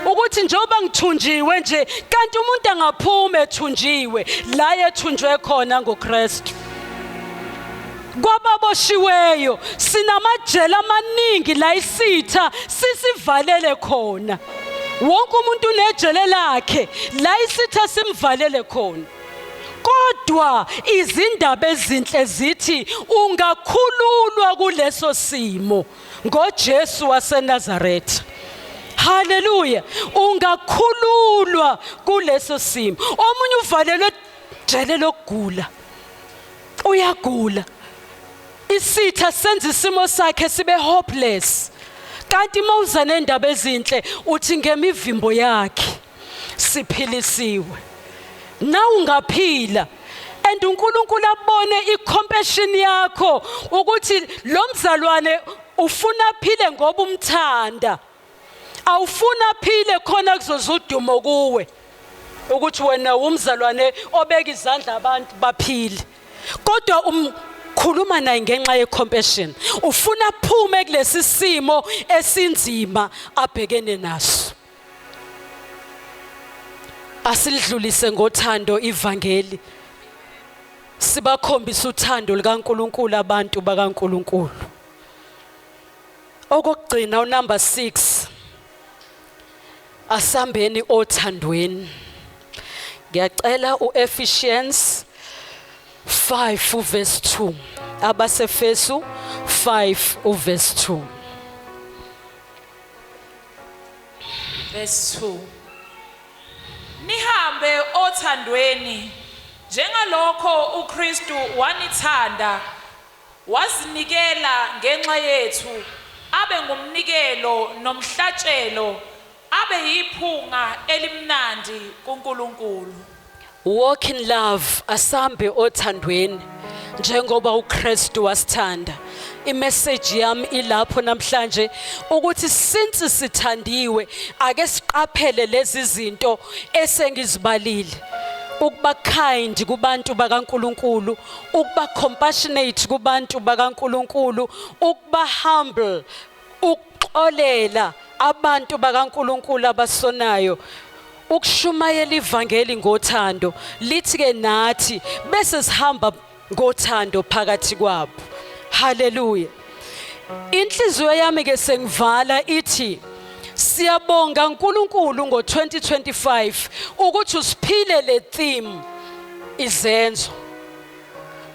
ukuthi njengoba ngithunjiwe nje, kanti umuntu angaphuma ethunjiwe la ethunjwe khona ngoKristu. Kwababoshiweyo, sinamajele amaningi la isitha sisivalele khona. Wonke umuntu unejele lakhe la isitha simvalele khona. Kodwa izindaba ezinhle zithi ungakhululwa kuleso simo ngoJesu waseNazaretha. Haleluya, ungakhululwa kuleso simo. Omunye uvalelwe ejele lokugula, uyagula, isitha senza isimo sakhe sibe hopeless, kanti mawuza nendaba ezinhle uthi ngemivimbo yakhe siphilisiwe, nawe ungaphila. And uNkulunkulu abone icompassion yakho ukuthi lo mzalwane ufuna aphile ngoba umthanda, awufuna aphile khona kuzoza udumo kuwe. Ukuthi wena umzalwane obeka izandla abantu baphile. Kodwa umkhuluma naye ngenxa ye-compassion. Ufuna aphume kulesi simo esinzima abhekene naso. Asilidlulise ngothando ivangeli. Sibakhombisa uthando likaNkuluNkulu abantu bakaNkuluNkulu. Okokugcina unumber 6 asambeni othandweni. Ngiyacela uEphesians 5 verse 2. AbaseFesu 5 verse 2. Verse 2. Nihambe othandweni njengalokho uKristu wanithanda wazinikela ngenxa yethu abe ngumnikelo nomhlatshelo abe yiphunga elimnandi kuNkulunkulu. Walk in love, asambe othandweni njengoba uKristu wasithanda. Imessage yami ilapho namhlanje ukuthi since sithandiwe ake siqaphele lezi zinto esengizibalile. Ukuba kind kubantu bakaNkuluNkulu, ukuba compassionate kubantu bakaNkuluNkulu, ukuba humble, ukuxolela abantu bakaNkuluNkulu abasonayo, ukushumayela ivangeli ngothando. Lithi ke nathi bese sihamba ngothando phakathi kwabo. Haleluya. Inhliziyo yami ke sengivala ithi siyabonga uNkulunkulu ngo2025 ukuthi usiphile le theme izenzo,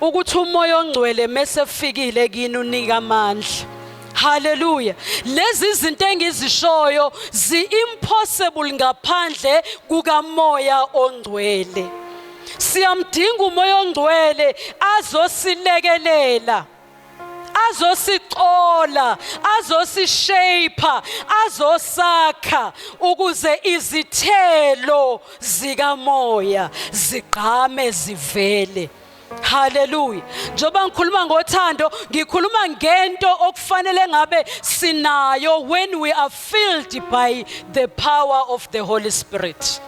ukuthi umoya ongcwele mesefikile kini unika amandla. Haleluya. Lezi zinto engizishoyo zi impossible ngaphandle kukamoya ongcwele. Siyamdinga umoya ongcwele azosilekelela, azosicola, azosishape, azosakha ukuze izithelo zikamoya zigqame zivele. Haleluya. Njengoba ngikhuluma ngothando, ngikhuluma ngento okufanele ngabe sinayo when we are filled by the power of the Holy Spirit.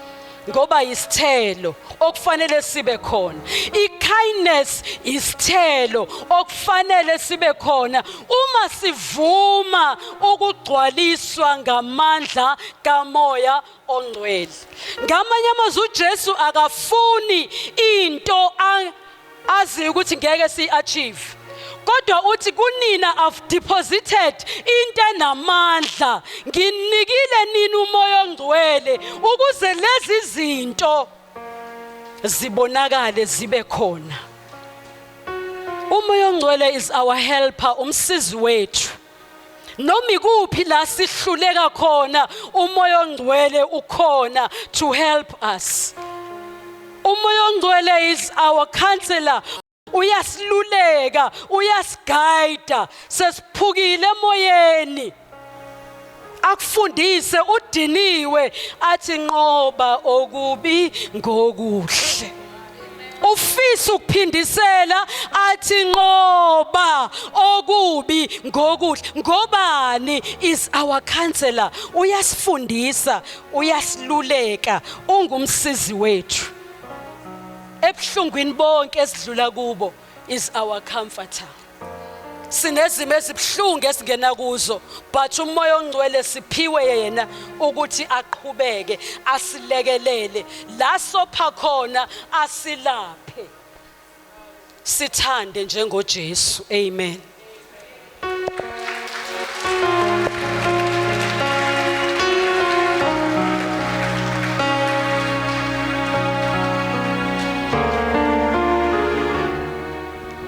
Ngoba isithelo okufanele sibe khona. I-kindness isithelo okufanele sibe khona uma sivuma ukugcwaliswa ngamandla kamoya ongcwele. Ngamanye amazwi uJesu akafuni into azi ukuthi ngeke siyi-achieve, kodwa uthi kunina I've deposited into enamandla, nginikile nini umoya ongcwele ukuze lezi zinto zibonakale zibe khona. Umoya ongcwele is our helper, umsizi wethu. Noma ikuphi la sihluleka khona, umoya ongcwele ukhona to help us. Umoya ongcwele is our counselor, uyasiluleka, uyasiguide. Sesiphukile emoyeni, akufundise. Udiniwe, athi nqoba okubi ngokuhle. Ufisa ukuphindisela, athi nqoba okubi ngokuhle. Ngobani? Is our counselor, uyasifundisa, uyasiluleka, ungumsizi wethu ebuhlungwini bonke esidlula kubo, is our comforter. Sinezimo ezibuhlungu esingena kuzo, but umoya ongcwele siphiwe yena ukuthi aqhubeke asilekelele la sopha khona, asilaphe, sithande njengoJesu. Amen.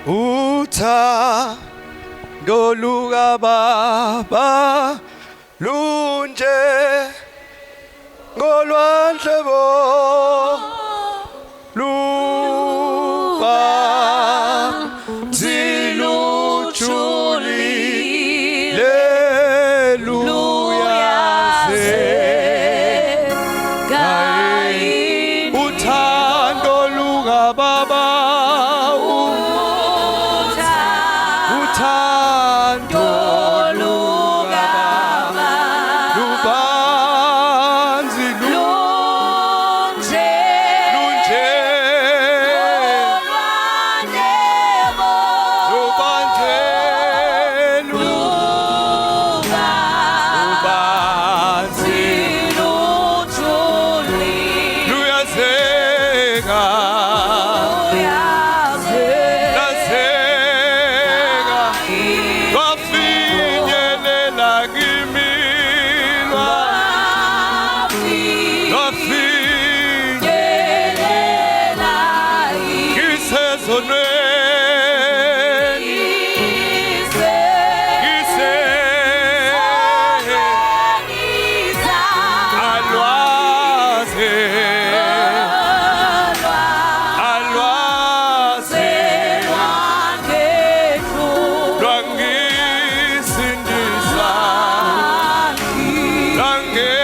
Uthando lukababa lunje ngolwandle bo luba zilujulile luyaze. Uthando lukababa, uthando lukababa lubanzi. Lazeka lwafinyelela kimi lwafinyelela ngisezonweni ngise alwaze alwaze lwangisindisa lange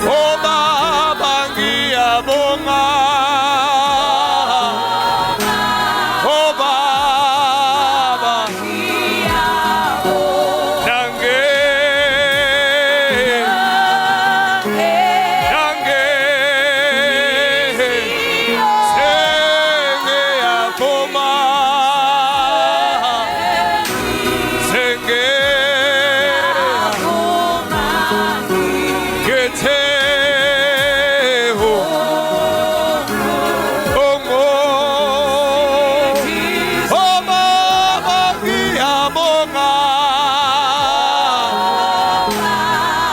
Oh Baba ngiyabonga Oh Baba nange nange sengiyavuma sengigetheho ongo Oh Baba ngiyabonga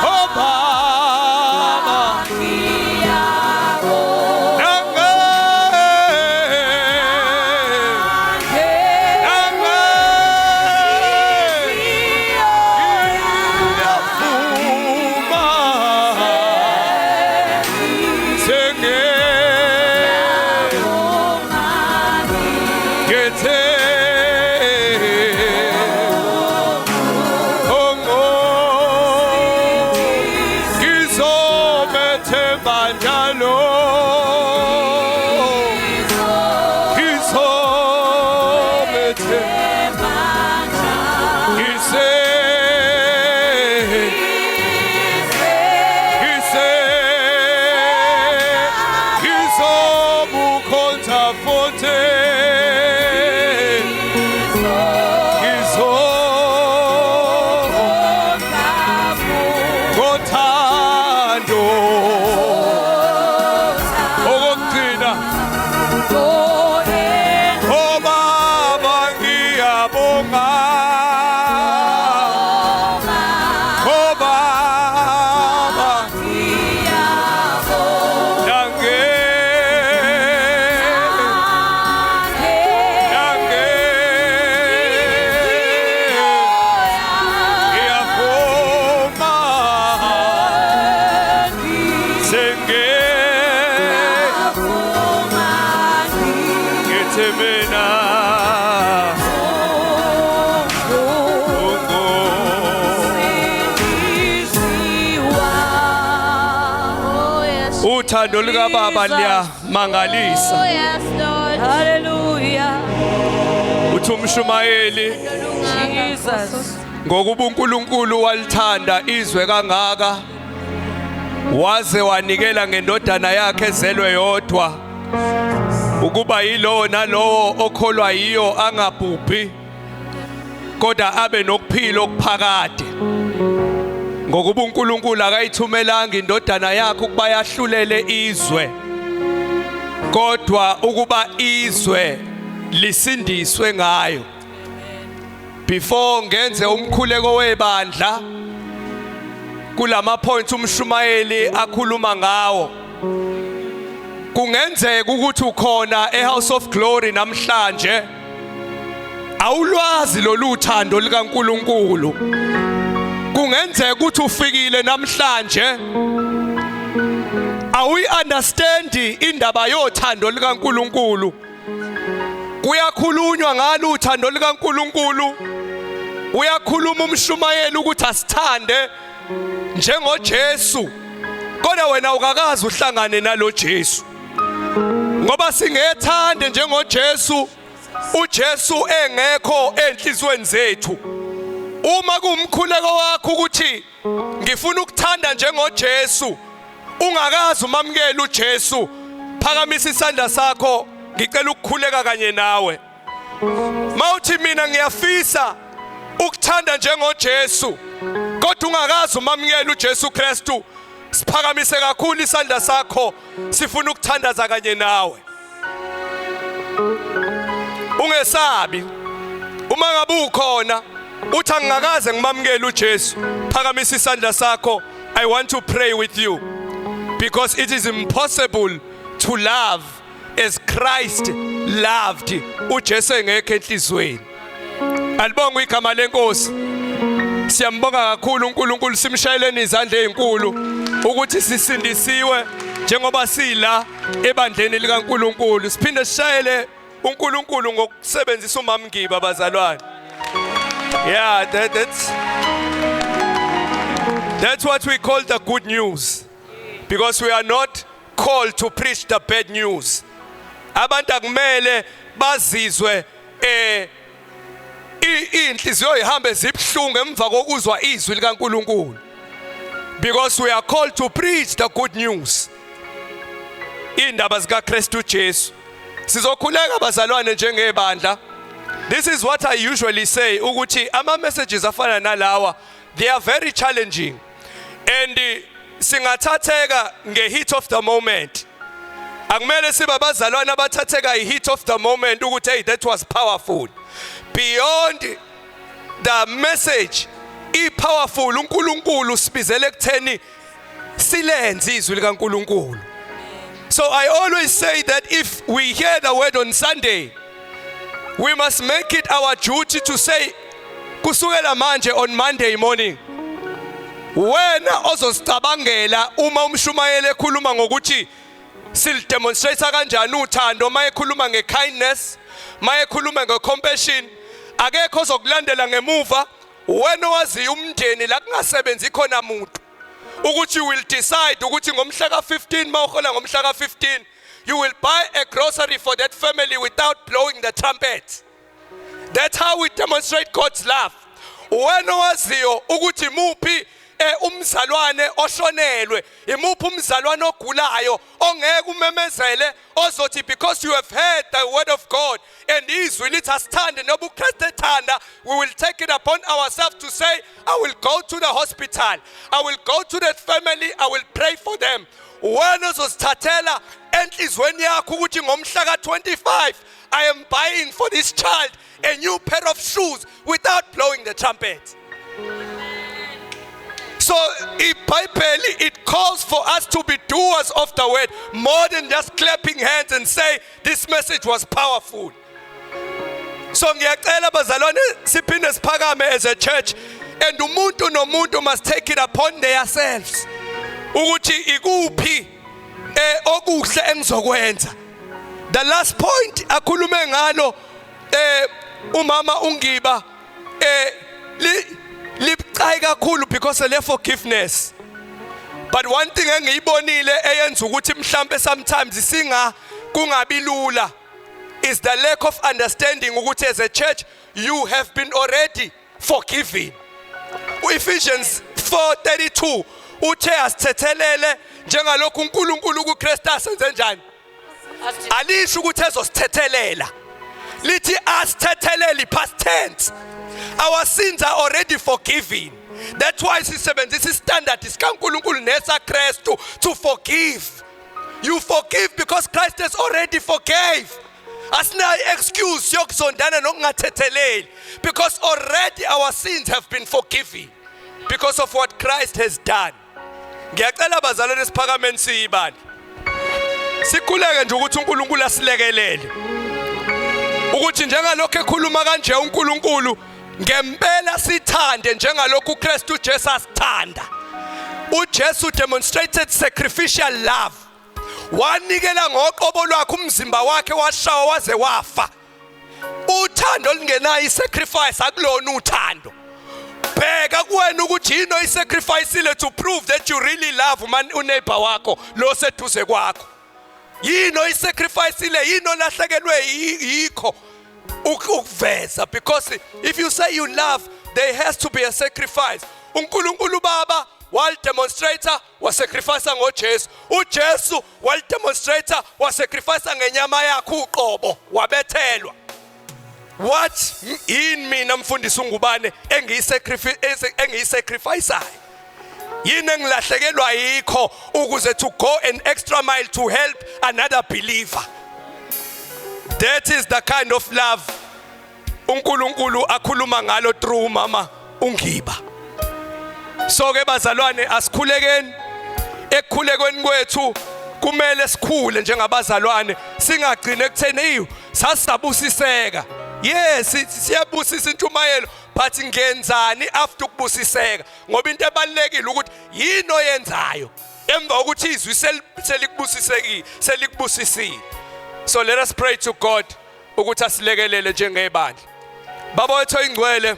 Oh Baba nange nange ngiyavuma senge gethe ongo ngizomethemba njalo ngizomethemba ngise ngise ngizobukhonza futhi ngizo ngothando okokugcina Oh Baba ngiyabonga Oh Baba nange nange ngiyavuma senge ngithi mina ungu Oh, yes. Uthando likaBaba liyamangalisa. Oh, yes, Lord. Hallelujah. Uthi umshumayeli Jesus. ngokuba uNkulunkulu walithanda izwe kangaka waze wanikela ngendodana yakhe ezelwe yodwa ukuba yilowo nalowo okholwa yiyo angabhubhi kodwa abe nokuphila okuphakade ngokuba uNkulunkulu akayithumelanga indodana yakhe ukuba yahlulele izwe kodwa ukuba izwe lisindiswe ngayo. Before ngenze umkhuleko webandla kulama points umshumayeli akhuluma ngawo, kungenzeka ukuthi ukhona eHouse of Glory namhlanje awulwazi lolu thando likaNkuluNkulu. Kungenzeka ukuthi ufikile namhlanje awuyi understand indaba yothando likaNkuluNkulu. Kuyakhulunywa ngalo uthando likaNkuluNkulu, uyakhuluma umshumayeli ukuthi asithande njengoJesu, kodwa wena ukakazi uhlangane nalo Jesu, ngoba singethande njengoJesu uJesu engekho enhlizweni zethu. Uma kuwumkhuleko wakho ukuthi ngifuna ukuthanda njengoJesu ungakazi umamukela uJesu, phakamisa isandla sakho, ngicela ukukhuleka kanye nawe. Mawuthi mina ngiyafisa ukuthanda njengoJesu kodwa ungakazi umamukela uJesu Kristu. Siphakamise kakhulu isandla sakho, sifuna ukuthandaza kanye nawe. Ungesabi. Uma ngabe ukhona uthi angingakaze ngimamukele uJesu, phakamisa isandla sakho. I want to pray with you because it is impossible to love as Christ loved uJesu engekho enhlizweni. Alibongwe igama lenkosi. Siyambonga kakhulu uNkulunkulu, simshayeleni izandla ezinkulu ukuthi sisindisiwe njengoba sila ebandleni likaNkulunkulu. Siphinde sishayele uNkulunkulu ngokusebenzisa umamngiba, bazalwane. Yeah, that's what we call the good news, because we are not called to preach the bad news. Abantu akumele bazizwe inhliziyo ihambe zibhlungu emva kokuzwa izwi likaNkulunkulu, because we are called to preach the good news, indaba zikaKristu Jesu. Sizokhuleka, bazalwane, njengebandla. This is what I usually say, ukuthi ama messages afana nalawa, they are very challenging and singathatheka nge-heat of the moment. Akumele sibe abazalwane abathatheka i-heat of the moment ukuthi, "Hey, that was powerful." Beyond the message i-powerful, uNkulunkulu sibizele ekutheni silenze izwi likaNkulunkulu. So I always say that if we hear the word on Sunday, we must make it our duty to say, kusukela manje, on Monday morning, wena ozosicabangela uma umshumayeli ekhuluma ngokuthi silidemonstrate kanjani uthando, mayekhuluma ngekindness, mayekhuluma ngecompassion, akekho ozokulandela ngemuva. Wena owaziyo umndeni la kungasebenzi khona muntu, ukuthi you will decide ukuthi ngomhla ka15, mawuhola ngomhla ka15, you will buy a grocery for that family without blowing the trumpet. That's how we demonstrate God's love. Wena owaziyo ukuthi muphi umzalwane oshonelwe, imuphi umzalwane ogulayo ongeke umemezele, ozothi because you have heard the word of God and izwi lithi asithande noba uKristu ethanda, we will take it upon ourselves to say, "I will go to the hospital, I will go to that family, I will pray for them." Wena ozosithathela enhlizweni yakho ukuthi ngomhla ka25, I am buying for this child a new pair of shoes without blowing the trumpet. So iBhayibheli, it calls for us to be doers of the word more than just clapping hands and say this message was powerful. So ngiyacela, bazalwane, siphinde siphakame as a church, and umuntu nomuntu must take it upon themselves ukuthi ikuphi okuhle engizokwenza. The last point akhulume ngalo umama uNgiba libucayi kakhulu because le forgiveness. But one thing engiyibonile eyenza ukuthi mhlambe sometimes singa kungabi lula is the lack of understanding ukuthi as a church you have been already forgiven. uEphesians 4:32 uthe asithethelele njengalokhu uNkulunkulu kuKristu asenze njani. Alisho ukuthi ezosithethelela, lithi asithethelele, past tense. Our sins are already forgiven. That's why sisebenzisa istandard sikaNkulunkulu nesaKristu to forgive. You forgive because Christ has already forgave. Asinayo excuse yokuzondana nokungathetheleli because already our sins have been forgiven because of what Christ has done. Ngiyacela, bazalwane, siphakameni siyibandla, sikhuleke nje ukuthi uNkulunkulu asilekelele ukuthi njengalokho ekhuluma kanje uNkulunkulu, ngempela sithande njengalokhu uKristu Jesu asithanda. UJesu demonstrated sacrificial love, wanikela ngoqobo lwakhe, umzimba wakhe washawa waze wafa. Uthando olungenayo isacrifice akulona uthando. Bheka kuwena ukuthi yini oyisacrificeile to prove that you really love man uneighbor wakho lo seduze kwakho. Yini oyisacrificeile? Yini olahlekelwe yikho ukuveza? Because if you say you love, there has to be a sacrifice. UNkulunkulu Baba walidemonstrate, wasacrifice ngoJesu. uJesu walidemonstrate, wasacrifice ngenyama yakhe uqobo, wabethelwa. What yini mina mfundisi ungubane engiyisacrificeayo? Yini engilahlekelwa yikho ukuze to go an extra mile to help another believer? That is the kind of love uNkulunkulu akhuluma ngalo through mama uNgiba. So ke bazalwane, asikhulekeni. Ekukhulekweni kwethu kumele sikhule njengabazalwane, singagcine ekutheni eyu sasabusiseka. Yes, siyabusisa intshumayelo, but ngenzani after ukubusiseka? Ngoba into ebalulekile ukuthi yini oyenzayo emva kokuthi izwi selikubusisekile, selikubusisile. So let us pray to God ukuthi asilekelele njengebandla. Baba wethu oyingcwele.